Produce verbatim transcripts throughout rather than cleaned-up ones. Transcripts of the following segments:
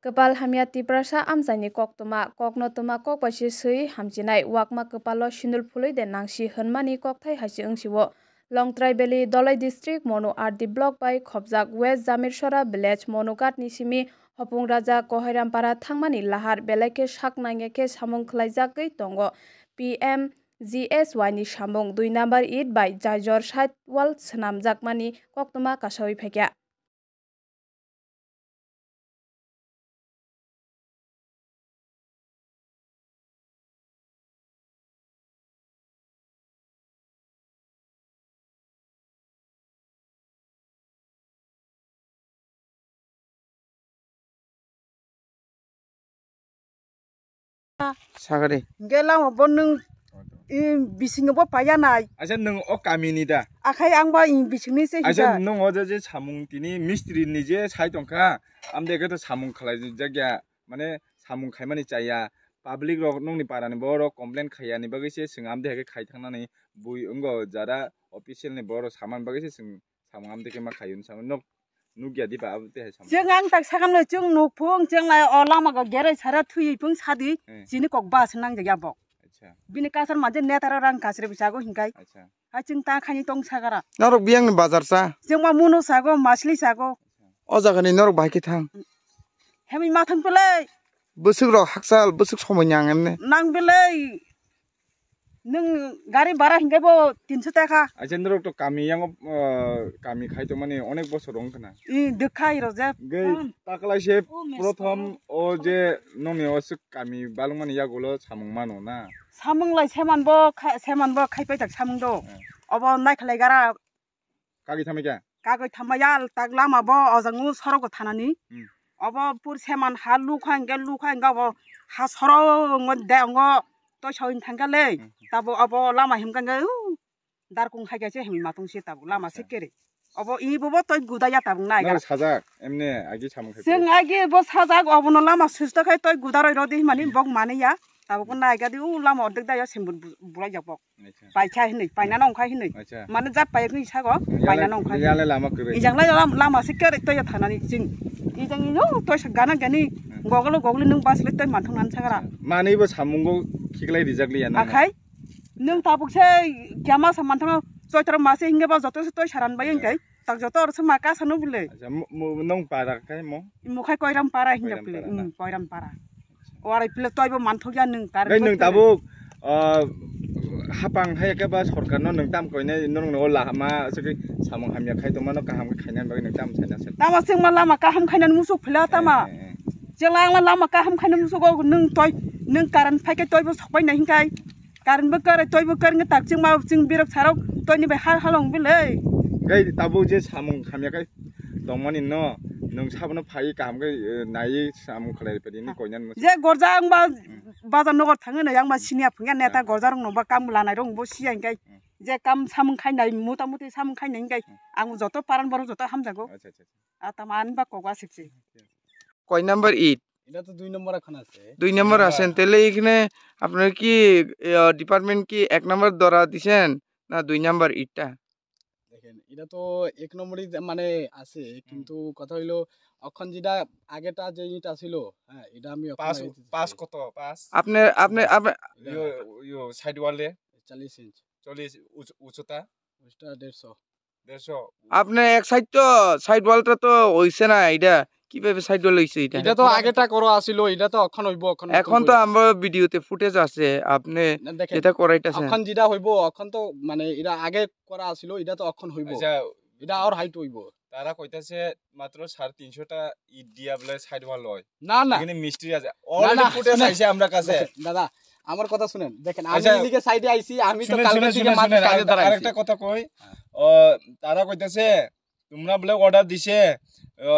Kwpal hamya Tiprasa amchaini koktwma, kokno twma kok bai se swi hamchinai, wakma kwpalo sindul phului de nangsi hwnmani kokthai hai se wngsio. Longtrai Valley, Dholai District, Monu R D Block bai khopjak West Jamirsora Village, Monughat ni simi Hopung Raja Kohairam Para thangmani lahar belai khe sak nangya khe samung khwlaijagwi tongo. P M G S Y ni samung dui number it bai Jaijor side wall swnamjakmani koktwma kasawi phaikha. Sagari. Hingke lama bo nwng, i, bisingo bo paiya nai. Acha nwng o kami ni da? Akhai ang bo i bisingni se. Acha hingka. Nwng o je, je samung tini mistri ni je sai tongkha, amde khe to samung khlai jakya, mane samung khaimani chaya. Public rok nwngni para ni borok complain khaiya ni bagwi se chwng amde khe khai thangnani bui wngo jara official ni borok samani bagwi se chwng samung amde khe ma khaiyun samung nok nukya diba abo te hai samung. Chwng ang tak sakam le chwng nuk phung chwng lai o lama go gerai sara thwi phung sadi. Hmm. Chini kok bus nang jagya bok. Acha. Bini kasar manje netaro rang kasre bisago hinkai. Acha. Hai chwng ta khani tong sagara. Norok biyang ni bazar sa? Chwng ma muno sago, masli sago. O jaga ni norok bahai khe thang. Hemi ma thang pelai. Bwswk rok hakchal, bwswk somoi nang emne. Nang belai. Nwng gari bara hingke bo tinso taka. Acha norok to kami yango, ah, kami khai tongmani onek bosor wng khna. I dwkhai rojak. Gei taklai se prothom o je nongni o swk kami balwngmani yagulo samung mano na. Samung lai seman bo kha-, seman bo khai paijak samung do. Hmm. Obo naikhalai gara. Kagwi thamai kha? Kagwi thamai ya, tak lama bo ojang u sorok bo thanani. Hmm. Obo pur seman ha lukha hingke, lukha hingke obo ha sorok ngo de ngo toi sawin thangkha le. Hmm. Tabo obo lama himkha hingke, u, darkung hai khe se himma tong se tabo lama se kere. Obo i bo bo toi guda ya tabuk nai. Nang sajak, emne agi samung khai. Chwng agi bo sajak, obono lama susto khai toi guda roi rodi himani bok mani ya. Tabuk nai gadi u lama ordek da ya sembur bu-, bulai jak bok. Acha. Paikha hinwi, paina nongkha hinwi. Acha. Mane jat paiyakni sago, yale, paina nongkha. Yale lama kwrwi. Ijang lai lam-, lama se kwrwi toya thanani chwng. Ijang ino toisa gana gani, hmm, gogolo gogoli nwng bas le toi manthung nan sagara. Manwi bo samungo khiklai rijak liya na. Akhai, nwng tabuk se kya ma sa manthang choitro ma se hinge ba joto se toi saran bai, acha, wngkai. Tak joto oro se ma kasa no bwle. Acha, mo, mo, nwng para khai mo? Imo khai Koiram para hinja Koiram pwle, para na? Hmm, Koiram para. Warai pile toibo manthokya nwng tar. Gai nwng tabuk, ah, hapang hai khe ba sorkar no nwng tam koinai, nwng no lama aswk samung hamya khai tongmano kaham khe khainani bagwi nwng tam saina se. Tama singma lama kaham khainani musuk phila tama. Eh, eh. Jela ang lama kaham khainani musuk o nwng toi, nwng karan phai khe toibo sokpai nai hinkai. Karan bo kare toibo kare nge tak chingma ching birok sarok toini bai hal halong bile. Gai tabuk je samung hamya khai tongmani no, nwng sabono phai kaham khe, eh, nai samung khlai pedi ni koinani musuk. Je gorja ang ba Hmm. Bazar nogor thangwi no yang ma siniya phungya neta Hmm. gorja rok no ba kam lanai rok bo siya hinkai. Hmm. Je kam samung khainai mota moti samung khainai hinkai. Hmm. Ang joto paran borok joto hamjago. Acha, acha, acha. Atama ani ba kok asik se. Koi number it? এটা তো দুই নম্বর এখন আছে। দুই নম্বর হ্যাঁ। আছেন, তাহলে এখানে আপনার কি, আহ, ডিপার্টমেন্ট কি এক নম্বর ধরা দিছেন না দুই নম্বর ইটটা? দেখেন, এটা তো এক নম্বরই দে-, মানে আছে, হুম। কিন্তু কথা হইলো, অখন যেটা আগেটা যে ইট আছিল, হ্যাঁ, এটা আমি অখন পাঁচ, এই দিতেছি। পাঁচ কত? পাঁচ? আপনি, আপনি, পাঁচ। আপনি ইয়ো, ইয়ো, সাইড ওয়ালে? চল্লিশ ইঞ্চ। চল্লিশ উচ-, উচ্চতা? ওইটা দেড়শো। দেড়শো। আপনি এক সাইড তো, সাইড ওয়ালটা তো হইছে না, এটা কিভাবে সাইড ওয়াল হইছে এটা? এটা তো আগেটা করা আছিল, এটা তো অখন হইব, অখন নতুন এখন তো করে। আমরা ভিডিওতে ফুটেজ আছে, আপনি না, দেখেন, যেটা করাইতেছেন। অখন যেটা হইব, অখন তো মানে এটা আগে করা আছিল, এটা তো অখন হইব। আচ্ছা। এটা আর হাইট হইব। তারা কইতাছে মাত্র সাড়ে তিনশোটা ইট দিয়া বলে সাইড ওয়াল হয়। না, না। এখানে মিস্ত্রি আছে। না, already না, ফুটেজ শুনেন। আইছে আমার কাছে। দেখেন, দাদা, আমার কথা শুনেন। দেখেন, আমি আচ্ছা। এদিকে সাইডে আইছি, আমি তো শুনেন, কালকে শুনেন, দিকে শুনেন, মাঠে শুনেন, কাজে আরেকটা, দাঁড়াইছি। আরেকটা কথা কই। ও, তারা কইতাছে, তোমরা বলে অর্ডার দিছে, ও,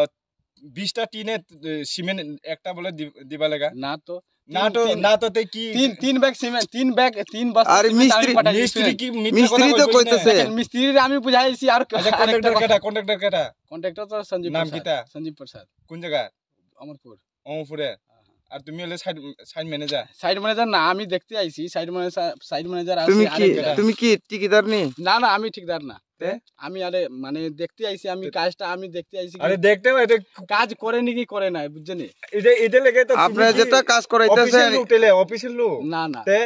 বিশটা টিনে, এ, সিমেন্ট একটা বলে দি-, দিবা লেগা। না তো। না তিন, তো, তিন, না তো তে কি? তিন, তিন ব্যাগ সিমেন্ট, তিন ব্যাগ, তিন বস্তা আরে সিমেন্ট আমি মিস্ত্রি, পাঠাই দিছি। মিস্ত্রি কি মিথ্যা কথা মিস্ত্রি তো কইবো নি না? কইতেছে। দেখেন, মিস্ত্রির আমি বুঝাইছি আর আচ্ছা, আরেকটা কন্ট্রাক্টর কথা। কেটা? কন্ট্রাক্টর কেটা? কন্ট্রাক্টর তো সঞ্জীব নাম প্রসাদ। কিতা? সঞ্জীব প্রসাদ। কোন জায়গা? অমরপুর। অমরপুরে? হ্যাঁ, হ্যাঁ। আর তুমি হলে side, side manager? Side manager না, আমি দেখতে আইছি। সাইড ম্যানেজার, সাইড ম্যানেজার আছে তুমি কি, আরেক জায়গায়। তুমি কি ঠিকাদার নি? না, না, আমি ঠিকাদার না। আমি আরে মানে দেখতে আইছি, আমি কাজটা আমি দেখতে আইছি কি আরে দেখতে ভাই, এটা কাজ করে নাকি করে না, বুঝছেন? এটা এটা লেগে তো আপনি যেটা কাজ করাইতেছেন। অফিসিয়াল লোক, তাহলে অফিসিয়াল লোক। না, না। তে